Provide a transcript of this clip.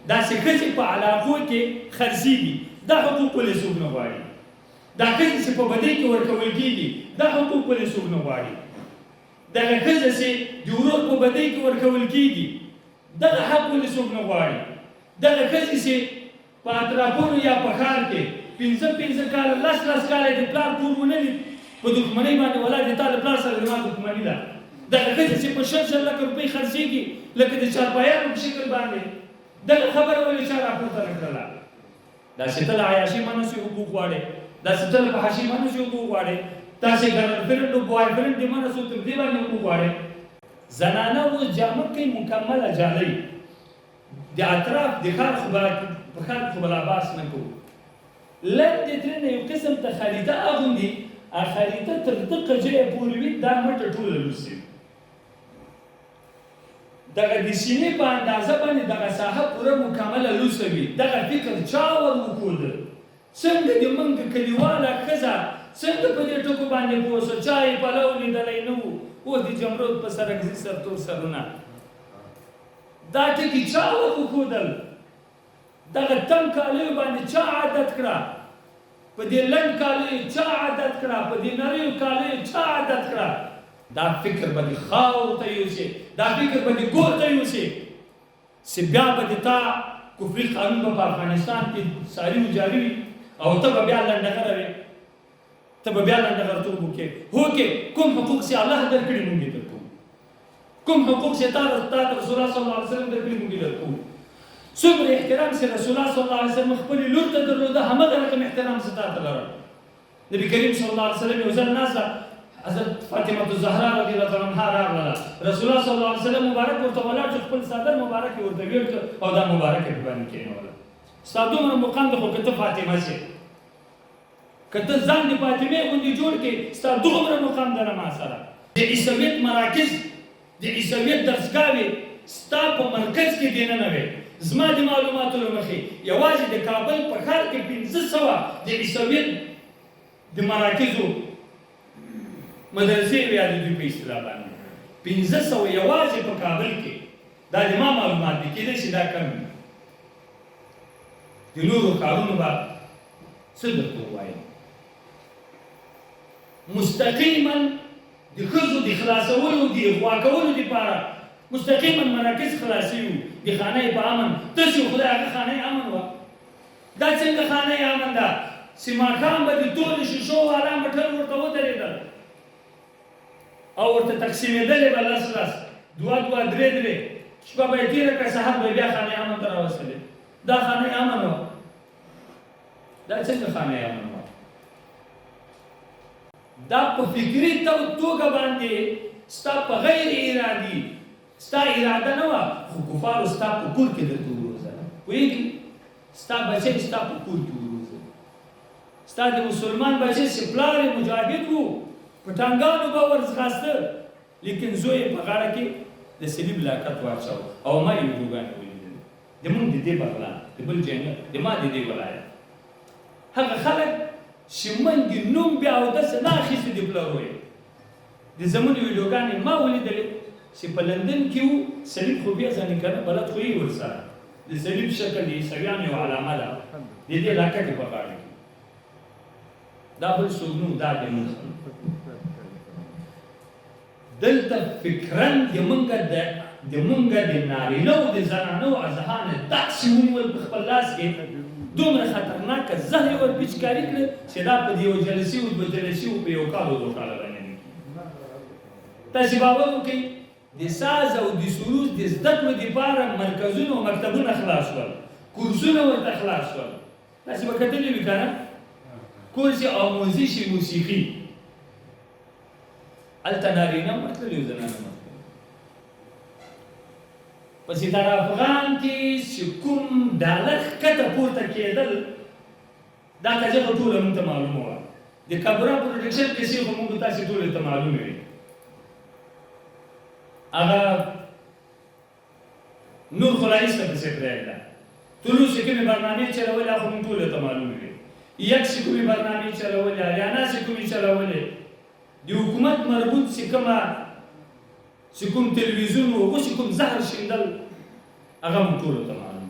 داسې ښځې په علاقو کې خرڅېږي، دا حقوق ولې څوک نه غواړي؟ دا ښځې چې په بدۍ کې ورکول کېږي، دا حقوق ولې څوک نه غواړي؟ دغه ښځه چې د ورور په بدۍ کې ورکول کېږي، دغه حق ولې څوک نه غواړي؟ دغه ښځې چې په اطرافونو یا په ښار کې پنځه پنځه کاله، لس لس کاله یې د پلار کور ونه لید، په دښمنۍ باندې ولاړ دي، تا له پلار سره زما دښمني ده. دغه ښځې چې په شل شل لکه روپۍ خرڅېږي لکه د چارپایانو په شکل باندې، دغه خبره ولې چا راپورته نه کړله؟ داسې ته له عیاشۍ منه سي حقوق غواړې، داسې ته له فحاشۍ منه سي حقوق غواړې، تاسې ګرل فرنډ او بوای فرنډ دې منه سو تر دې باندې حقوق غواړې. زنانه اوس جامه کوي مکمله جالۍ. د اطراف د ښار خو به په ښار کې خو به لا بحث نه کوو. لندې ترېنه یو قسم ته خریطه اغوندي، هغه خریطه تر دقه ځایه پورې وي، دا مټه ټوله لوڅه وي. دغه د سینې په اندازه باندې دغه ساحه پوره مکمله لوڅه وي. دغه فکر چا ور وښوده؟ څنګه د مونږ کلیواله ښځه څنګه په دې ټکو باندې پوه شوه؟ چا یې پلو لیدلی نه وو، اوس د جمرود په سرک ځي سرتور سرونه. دا ټکي چا ور وښودل؟ دغه تنګ کالیو باندې چا عادت کړه؟ په دې لنډ کالیو چا عادت کړه؟ په دې نریو کالیو چا عادت کړه؟ دا فکر به دې خاورو ته یوسي، دا فکر به دې ګور ته یوسي چې بیا به د تا کفري قانون به په افغانستان کې ساري و جاري وي او ته به بیا لنډغره وې. ته به بیا لنډغرتوب وکړې. هوکې کوم حقوق چې الله درکړي مونږ یې درکوو، کوم حقوق چې تا ته رسول الله صلی الله علیه وسلم درکړي مونږ یې درکوو. څومره احترام چې رسول الله صلی الله علیه وسلم خپلې لور ته درلوده همغه رقم احترام زه تا ته لرم. نبی کریم صلی الله علیه وسلم یو ځل ناسته حضرت فاطمه الزهرا رضی الله تعالی عنها راغله، رسول الله صلی الله علیه وسلم مبارک ورته ولاړ چې خپل څادر مبارک یې ورته ویړ کړ او دا مبارک یې په باندې کېنوله. ستا دومره مقام دی خو که ته فاطمه شې، که ته ځان د فاطمې غوندې جوړ کړې، ستا دغومره مقام ده له ما سره. د عیسویت مراکز، د عیسویت درسګاوې ستا په مرکز کې دننه وې. زما د معلوماتو له مخې یوازې د کابل په ښار کې 500 د عیسویت د مراکزو مدرسې وې، یا د دوی په اصطلاح باندې 500 یوازې په کابل کې. دا د ما معلومات دي، کېدای شي دا کم وي. د نورو ښارونو به څه درته ووایم. مستقیما د ښځو د خلاصولو د اغوا کولو دپاره مستقیما مراکز خلاص شوي وو. د خانه په امن تاسو خدای هغه خانه امن وه. دا څنګه خانه امن ده چې ماښام به د تورې شیشو والا موټر ورته ودرېدل او ورته تقسیمېدلې به لس لس، دوه دوه، درې درې، شپه به یې تېره کړه، سهار به یې بیا خانه امن ته راوستلې. دا خانه امن وه. دا څنګه خانه امن وه؟ دا په فکري توګه باندې ستا په غیر ارادي، ستا اراده نه وه، خو کفارو ستا په کور کې درته وروزله. پوهېږي؟ ستا بچی ستا په کور کې وروزل. ستا د مسلمان بچی چې پلار یې مجاهد وو، په ټانګانو به ورځغاسته، لیکن زوی یې په غاړه کې د صلیب لاکت واچاوه او ما یې ویډیوګانې ولیدلې. د مونږ د دې بغلان، د بل ځای نه، د ما د دې ولایت هغه خلک چې مونږ یې نوم بیا اودس نه اخیستو د پلرو یې د زمونو ویډیوګانې ما ولیدلې چې په لندن کې وو، صلیب خو پېژنې که نه، بلد خو یې ورسره، د صلیب شکل د عیسویانو یوه علامه ده، د دې لاکټ یې په غاړه کې، دا بل څوک نه وو، دا د مونږ خلک. دلته فکراً د مونږ د د مونږ د نارینه او د زنانو اذهان داسې ونیول په خپل لاس کې، دومره خطرناک زهر یې ور پیچکاري کړل چې دا په یوه جلسې او دوه جلسې او په یو کال او دوه کاله باندې نه کېږي. تاسې باور وکړئ د ساز او د سرود د زده کړو دپاره مرکزونه او مکتبونه خلاص شول، کورسونه ورته خلاص شول. تاسې به کتلي وي که نه، کورس آموزش موسیقي، هلته نارینه هم ورتللي او زنانه هم ورتللي. په ستاره افغان کې چې کوم ډالر ښکته پورته کېدل، دا قضیه خو ټوله مونږ ته معلومه وه. د کبرا پروډکشن قصې خو مونږ تاسې ټولو ته معلومې وې. هغه نور خو لا ایسته پسې پرېږده. طلوع چې کومې برنامې چلولې هغه خو مونږ ټولو ته معلومې وې. یک چې کومې برنامې چلولې، اریانا چې کومې چلولې، د حکومت مربوط چې کومه چې کوم تلویزیون وو، هغو چې کوم زهر شیندل هغه مونږ ټولو ته معلوم.